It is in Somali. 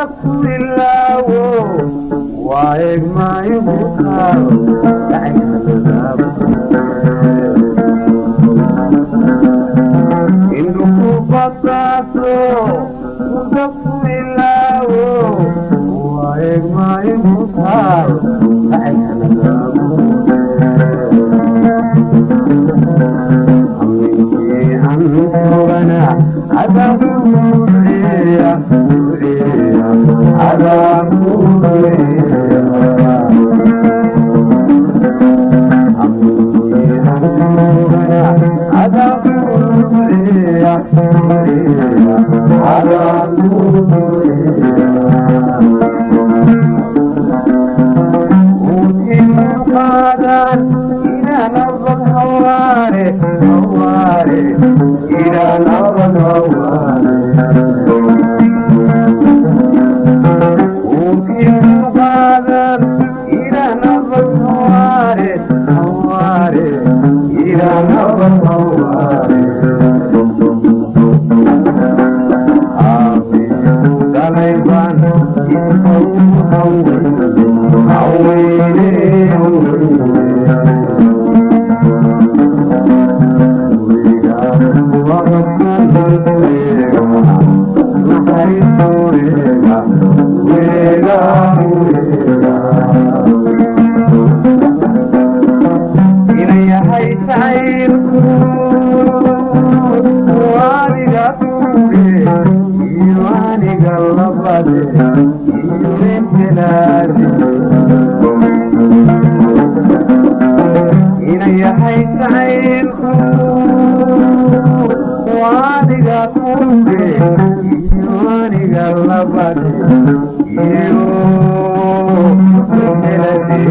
Ku ilaawo waa eegmaayo taal. Indhuku basaaso muddo ku ilaawo waa eegmaayo taal. Aminkii aan sugana adaan ku duceeya, duceeya, adaan ku duceeya. Aminkii aan sugana adaan ku duceeya, duceeya, adaan ku duceeya. Qaadan ilaa nabad hawaare, hawaare, ilaa nabad hawaare. Qaadan ilaa nabad hawaare, hawaare, ilaa nabad hawaare. Aabe dalayban isau haweyne, haweyne, haweyne. Wiga waqtan weega naxariisto weega, weega, weega. Ina yahay jacaylku aniga kuge iyo aniga labade iyo intelaade. Ina yahay jacaylku aniga kuge iyo aniga labade iyo intelade.